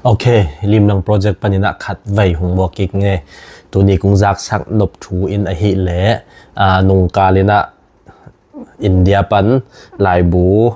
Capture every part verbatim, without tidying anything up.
Ok, Limlang Project panin ah khat vei hong muak kik ing. Tuni kong zaksak nop thu in ahih leh, aa, nungkal in ah India pan laibu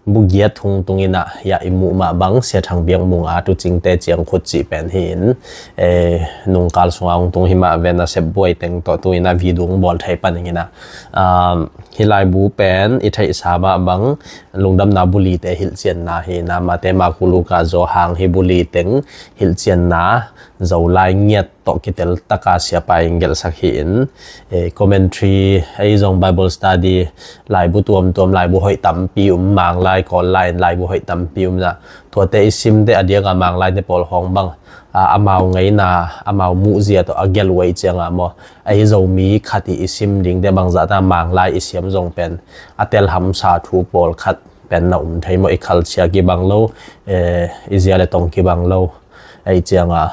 bu giat hong tung in ah, hiah i muh mah bang Sia Thang Biak Mung a Tucingte Ciangkhut cih pen hi in, eh, nungkal sungah hong tung hi mah ve, nasep buai teng tawh tu in ah video hong bawl thei pan ing in ah, um, hih laibu pen i theihsa mah bang Lungdamna bu lite hilhcianna hi in ah, Mate, Marku, Luka, Johan hih bu li teng hilhcianna Zolai ngiat tawh kitel taka siapa in gelhsak hi in, eh, commentary ahi zong, Bible study, laibu tuamtuam, laibu hoih tampi um, Manglai, Kawllai in laibu hoih tampi um in ah, tuate i simte a diak a Manglaite pawl hong bang, a, amau ngeina, amau muhzia tawh a gelh uh ahih ciang a maw, ahi Zomi khat i, i sim dingte bangzah ta Manglai i siam zong pen a telhamsa thu pawlkhat pen na um thei maw, i culture kibang lo, eh, i zia le tong kibang lo ahih ciang a,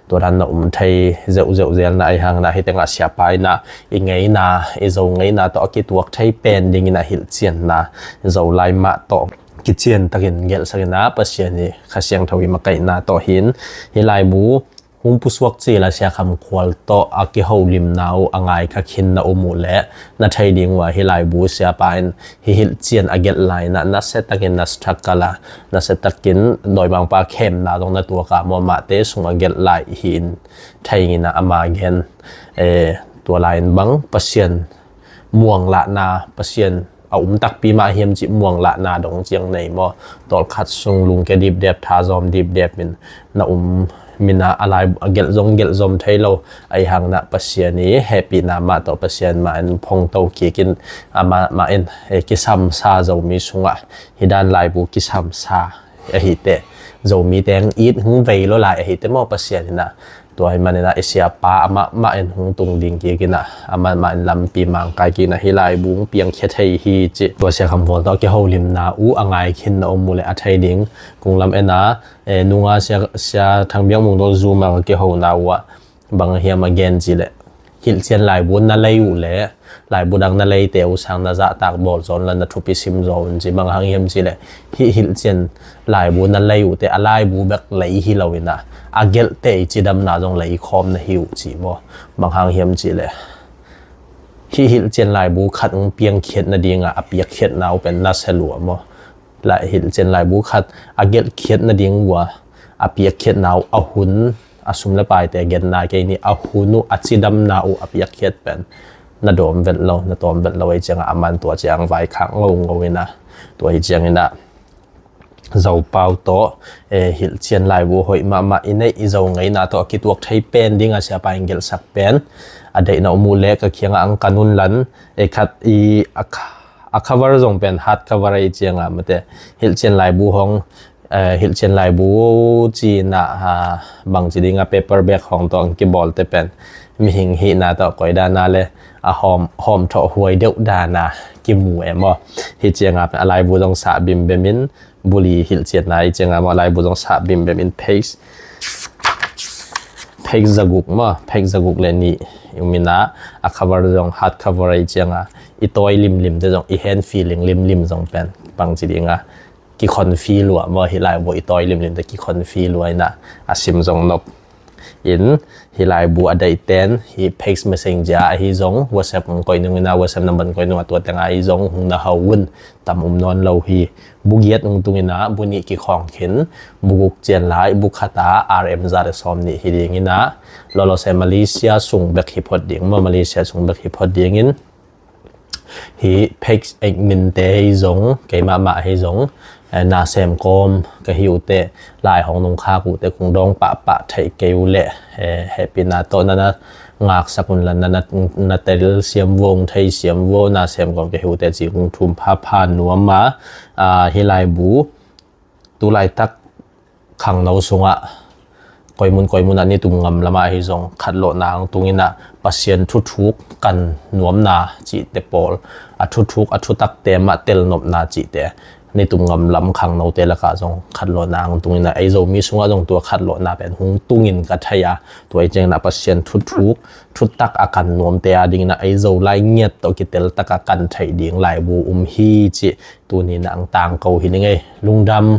tua dan na um thei zeuhzeuh zel in ah, ahi hang in ah hih teng ah siapa in ah i ngeina, i Zo ngeina tawh a kituak thei pen ding in ah hilhcianna Zolai mah tawh kician takin gelhsak in ah, Pasian i Kha Siangtho i makaihna tawh hi in, hih laibu hong pusuak cil a Sia Kham Khual tawh a kiholimna uh a ngai kha khin na um uh leh, na thei ding uh a, hih laibu siapa in hih hilhcian a gelh lai in ah nasia takin na struggle a, nasia takin dawimangpa khemna zong na tuak a maw, Mate sung a gelh lai hi in thei ing in ah, ama gen, eh, tua lai in bang Pasian muanglahna, Pasian a um takpi mah hiam cih muanglahna dong ciang nei maw, tawlkhat sung lungke dipdep, thazawm dipdep in na um in ah, a lai a gelh zong gelh zom thei lo, ahi hang in ah Pasian i hehpihna mah tawh Pasian mah in phongto kik in, amah mah in, eh, kisamsa, Zomi sungah hih dan laibu kisamsa ahi teh, Zomite hong it hong vei lo lai ahi teh maw, Pasian in ah, tua ahih manin ah i siapa amah mah in hong tung ding kik in ah, amah mah in lampi mangkai kik in ah hih laibu hong piangkhia thei hi cih. Tua Sia Kham Khual tawh a kiholimna uh a ngai khin na um uh leh a thei ding kong lam en a, eh, nunga Sia, Sia Thang Biak Mung tawh Zoom a ka kihona uh ah bang hiam a gen cih leh, hilhcian laibu na lei uh leh laibu dang na leite uh sang na zahtak bawl zaw un la, na thupi sim zaw un ci. Bang hang hiam cih leh, hih hilhcian laibu na lei uh teh a laibu bek lei hi lo in ah, a gelhte i cidamna zong lei khawm na hi uh ci maw. Bang hang hiam cih leh, hih hilhcian laibu khat hong piangkhiat nading a a piakkhiatna uh pen nasia lua maw. Lai, hilhcian laibu khat a gelhkhiat nading uh a a piakkhiatna uh a hun, a sum le paite genna kei ni, a hun uh, a cidamna uh a piakkhiat pen na dawm vet lo, na tawm vet lo ahih ciang a, aman tua ciang vaikhak ngongo in ah, tua ahih ciang in ah Zopau tawh, eh, hilhcian laibu hoih mahmah i neih, i Zo ngeina tawh a kituak thei pen ding a siapa in gelhsak pen a deih na um uh leh ka kiang ah hong kan un la, eh, khat i a kha-, a cover zong pen hard cover ahih ciang a, Mate, hilhcian laibu hong, eh, hilhcian laibu ci in ah, ah, bangci ding a paperback hong tawh hong kibawlte pen mihing hihna tawh koi dan a leh a hawm, hawmthawh huai deuh dan a kimu e maw. Hih ciang a pen a laibu zong sah bimbem in, bu li hilhcianna ahih ciang a maw, a laibu zong sah bimbem in, page, page zaguk maw, page zaguk le nih i um in ah, a cover zong hard cover ahih ciang a, i tawi limlimte zong, i hand feeling limlim zong pen bangci ding a kikhon feel uh a maw, hih laibu i tawi limlimte kikhon feel uh a in ah, a sim zong nop in, hih laibu a deihten hih page messenger ahi zong, WhatsApp hong koih nung in ah, WhatsApp number hong koih nung a, tua teng a ahi zong hong na hau un, tam um nawn lo hi. Bu giat hong tung in ah, bu nih kikhawng khin, bu guk cian lai, bu khat a R M za le sawm nih hi ding in ah, lawlawse Malaysia sung bek hi phot ding maw, Malaysia sung bek hi phot ding in, hih page admin te ahi zong, keimah mah ahi zong, eh, na sem kawm ka hi uh teh, lai hong nung khak uh teh, kong dawng pahpah theih kei uh leh, eh, hehpihna tawh na na ngaksak un la, na, na, na tel siam vo, hong thei siam vo, na sem kawm ka hi uh teh ci, kong thum phapha nuam a, ah, hih laibu tu laitak khangno sungah koimun koimun ah nitum ngam lamah ahi zong khatlawhna hong tung in ah, Pasian thuthuk kan nuamna cihte pawl, a thuthuk, a thutakte mah telnopna cihte nitum ngam lam khangnote lakah zong khatlawhna hong tung in ah, ei Zomi sungah zong tua khatlawhna pen hong tung in ka thei a, tua ahih ciangin ah Pasian thuthuk, thutak a kan nuamte a ding in ah ei Zolai ngiat tawh kitel tak a kan theih ding laibu um hi cih tuni in ah hong tangko hi ning ei. Lungdam.